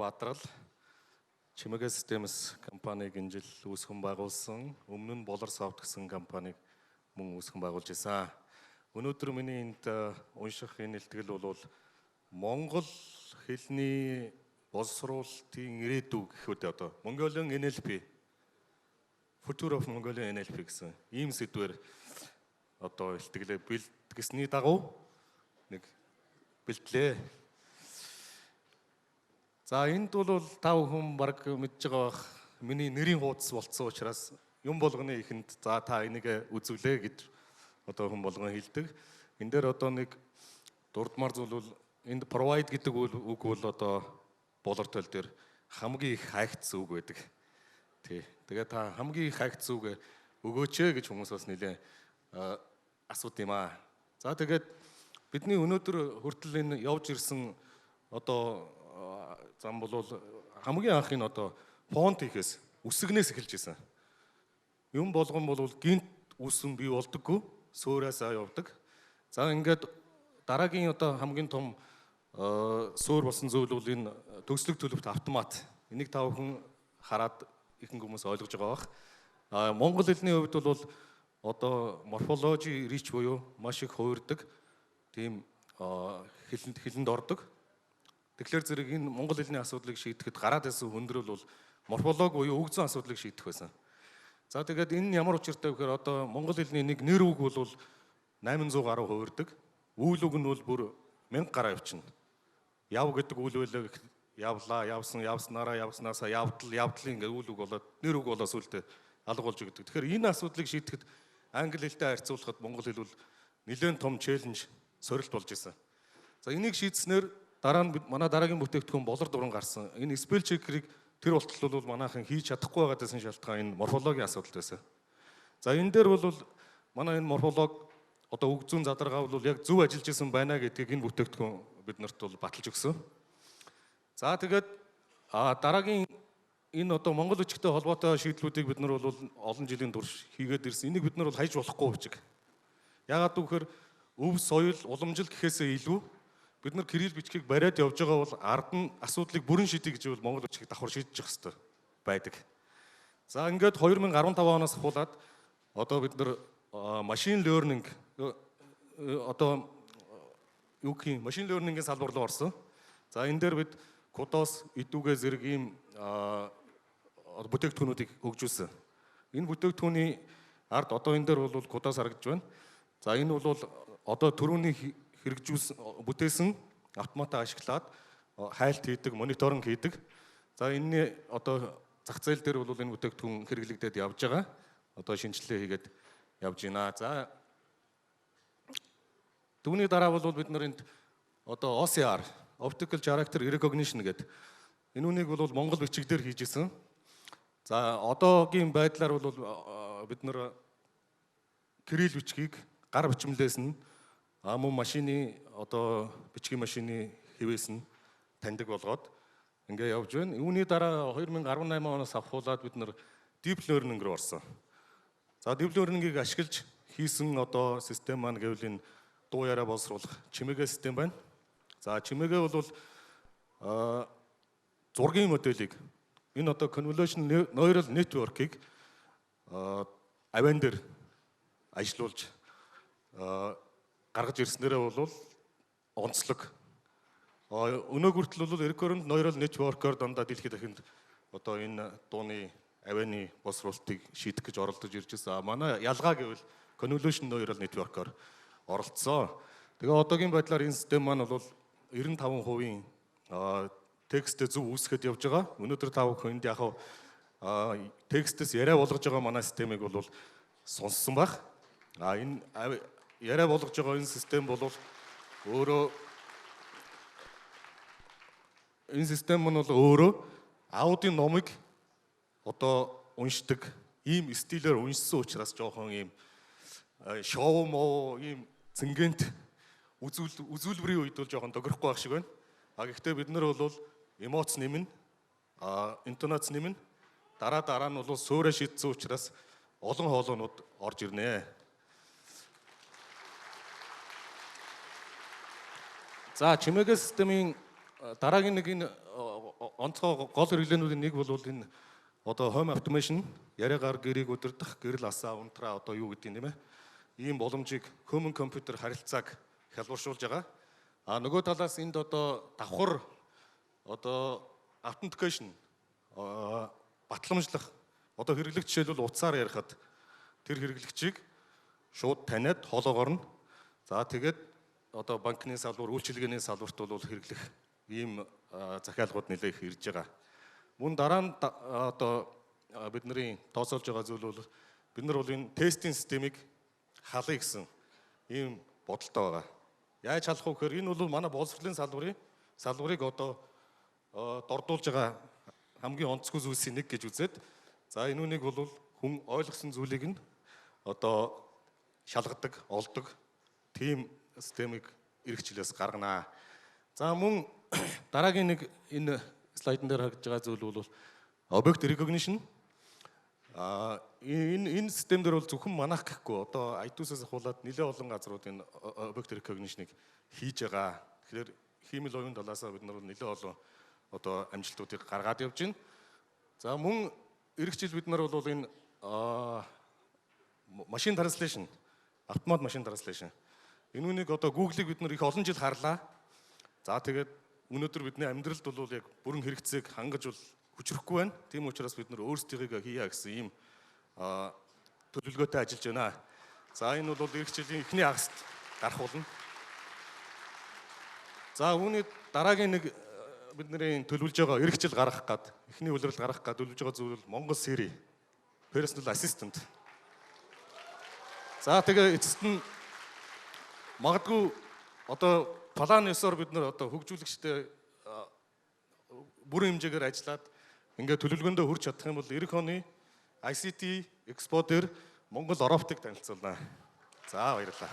Бадрал. Чимэгэ Systems компаниг энэ жил үүсгэн байгуулсан. Өмнө нь Болор Soft гэсэн компаниг мөн үүсгэн байгуулж исэн. Өнөөдөр миний энд унших энэ илтгэл бол Монгол хэлний боловсруулалтын ирээдүй гэхүүд одоо Mongolian NLP, Future of Mongolian NLP гэсэн ийм сэдвээр одоо илтгэлээ бэлтгэсний дагуу нэг бэлтлээ. За, энд бол та бүхэн баг мэдж байгаа бах, миний нэрийн хуудас болцсон учраас юм болгоны ихэнд за та энийг үзүүлээ гэж одоо хүн болгон хэлдэг. Энэ дээр одоо нэг дурдмаар зүйл бол энд provide гэдэг үг бол одоо Болор төл дээр хамгийн их хайгдсан үг байдаг. Тий. Тэгээ та хамгийн их хайгдсан үг өгөөч ээ гэж хүмүүс бас нэлээд асууд юм аа. За, тэгээд бидний өнөөдөр хүртэл энэ явж ирсэн одоо зам бол хамгийн анх энэ одоо фонт хийхээс, үсгнээс эхэлж исэн. Юм болгон бол гинт үсэн бий болдоггүй, суурьаасаа явдаг. За, ингээд дараагийн одоо хамгийн том суурь болсон зүйл бол энэ төгслөг төлөвт автомат. Энийг та бүхэн хараад ихэнх хүмүүс ойлгож байгаа бах. А монгол хэлний хувьд бол одоо морфологи rich буюу маш их хувирдаг тийм хэлэнд ордог. Тэгэхээр зэрэг энэ монгол хэлний асуудлыг шийдэхэд гараад байсан хүндрэл бол морфологи буюу үг зүйн асуудлыг шийдэх байсан. За, тэгээд энэ ямар учиртай вэ гэхээр одоо монгол хэлний нэг нэр үг бол 800 гаруй хувирдаг. Үйл үг нь бол бүр 1000 гаруй явчихна. Яв гэдэг үйл байлаа гэх явлаа, явсан, явснараа, явснаасаа, явдал, явдлын ингээд үйл үг болоод, нэр үг болоо сүлдээ алга болж өгдөг. Тэгэхээр энэ асуудлыг шийдэхэд англи хэлтэй харьцуулахад монгол хэл бол нэлээд том challenge, сорилт болж исэн. За, энийг шийдснээр дараа нь манай дараагийн бүтээгдэхүүн Болор дуран гарсан. Энэ spell checker-ыг тэр болтол бол манайхан хийж чадахгүй байгаад байсан шалтгаан энэ морфологийн асуудал байсан. За, энэ дээр бол манай энэ морфологи одоо үг зүйн задаргаа бол яг зөв ажиллаж исэн байна гэдгийг энэ бүтээгдэхүүн бид нарт бол баталж өгсөн. За, тэгээд дараагийн энэ одоо монгол бичигтэй холбоотой шийдлүүдийг бид нар бол олон жилийн турш хийгээд ирсэн. Энийг бид нар бол хайж болохгүй бичиг. Яагаад гэвэл өв соёл, уламжил гэхээсээ илүү бид нар кирилл бичгийг бариад явж байгаа бол ард нь асуудлыг бүрэн шийдье гэж бол монгол бичгийг давхар шийдэж явах хэрэгтэй байдаг. За, ингээд 2015 оноос ахуулаад одоо бид нар machine learning, одоо юу гэх юм, machine learning-ийн салбар руу орсон. За, энэ дээр бид Кудос, Эдүгэ зэрэг ийм бүтээгдэхүүнүүдийг хөгжүүлсэн. Энэ бүтээгдэхүүний ард одоо энэ дээр бол Кудос харагдаж байна. За, энэ бол одоо түрүүний хэрэгжүүлсэн, бүтээсэн автоматаа ашиглаад хайлт хийдэг, мониторинг хийдэг. За, энэний одоо зах зээл дээр бол энэ бүтээгдэхүүн хэрэглэгдээд явж байгаа. Одоо шинжилгээ хийгээд явж байна. За, түүний дараа бол бид нар энд одоо OCR, Optical Character Recognition гэдэг энэ үнийг бол монгол бичиг дээр хийж исэн. За, одоогийн байдлаар бол бид нар кирилл бичгийг гар бичмлээс нь мөн машины одоо бичгийн машины хэвээс нь таньдаг болгоод ингээ явж байна. Үүний дараа 2018 оноос авхуулаад бид нар deep learning руу орсон. За, deep learning-ийг ашиглаж хийсэн одоо систем маань гэвэл энэ дуу яриа боловсруулах Чимэгэ систем байна. За, Чимэгэ бол зургийн моделийг, энэ одоо convolution neural network-ыг авиан дээр ажилуулж гаргаж ирснээрээ бол онцлог. Өнөөг хүртэл бол recurrent neural network-оор дандаа дэлхийд дахинд одоо энэ дууны авианы боловсруулалтыг шийдэх гэж оролдож ирж байсан. Манай ялгаа гэвэл convolution neural network-оор оролцсон. Тэгээ одоогийн байдлаар энэ систем маань бол 95% текстээ зөв үүсгэхэд явж байгаа. Өнөөдөр та бүхэн энд яг текстээс яриа болгож байгаа манай системийг бол сонссон байх. А энэ яриа болгож байгаа энэ систем бол өөрөө, энэ систем нь бол өөрөө аудио номыг одоо уншдаг ийм стилээр уншсан учраас жоохон ийм шоу мо ийм цэнгэнт үзүүлбэрийн үед бол жоохон догрохгүй байх шиг байна. А гэхдээ бид нар бол эмоц нэмнэ, интонац нэмнэ. Дараа дараа нь бол суурьаа шийдсэн учраас олон хоолойнууд орж ирнэ. За, Чимэгэ системийн дараагийн нэг энэ онцгой гол хэрэглээнүүдийн нэг бол энэ одоо home automation, яриагаар гэрийг удирдах, гэрэл асаа, унтраа одоо юу гэдэг юм, тийм ээ. Ийм боломжийг, human computer харилцааг хялбаршуулж байгаа. А нөгөө талаас энд одоо давхар одоо authentication, батламжлах, одоо хэрэглэгч жишээлбэл утсаар ярихад тэр хэрэглэгчийг шууд таниад хоолоогоор нь, за, тэгээд одоо банкны салбар, үйлчилгээний салбарт бол хэрэглэх ийм захиалгууд нэлээх ирж байгаа. Мөн дараа нь одоо бидний тооцоолж байгаа зүйл бол бид нар бол энэ тестийн системийг халъя гэсэн ийм бодолтой байгаа. Яаж халах вэ гэхээр энэ бол манай боловсролын салбарыг одоо дордуулж байгаа хамгийн онцгой зүйлсийн нэг гэж үзээд, за, энэ үнийг бол хүн ойлгосон зүйлийг нь одоо шалгадаг, олдог тийм системийг ирэх жилээс гарганаа. За, мөн дараагийн нэг энэ слайдан дээр харагдж байгаа зүйл бол object recognition. А энэ систем дээр бол зөвхөн манайх гэхгүй, одоо iTunes-аас ахуулаад нэлээд олон газрууд энэ object recognition-ыг хийж байгаа. Тэгэхээр хиймэл оюун талаас бид нар бол нэлээд олон одоо амжилтуудыг гаргаад явж байна. За, мөн ирэх жил бид нар бол энэ machine translation, автомат machine translation. Энэ үнийг одоо Google-ыг бид нар их олон жил харлаа. За, тэгээд өнөөдөр бидний амьдралд бол яг бүрэн хэрэгцээг хангаж бол хүчрэхгүй байна. Тийм учраас бид нар өөрсдийнхээ хийя гэсэн ийм төлөвлөгөөтэй ажиллаж байна. За, энэ бол ирэх жилийн эхний хагаст гарах болно. За, үүний дараагийн нэг бидний төлөвлөж байгаа, ирэх жил гаргах гад, эхний улиралд гаргах гад төлөвлөж байгаа зүйл бол Монгол Siri personal assistant. За, тэгээ эцэст нь магадгүй одоо план ёсоор бид нар одоо хөгжүүлэгчтэй бүрэн хэмжээгээр ажиллаад ингээд төлөвлөгөөндөө хүрч чадах юм бол ирэх оны ICT Expo дээр Монгол роботыг танилцуулна. За, баярлалаа.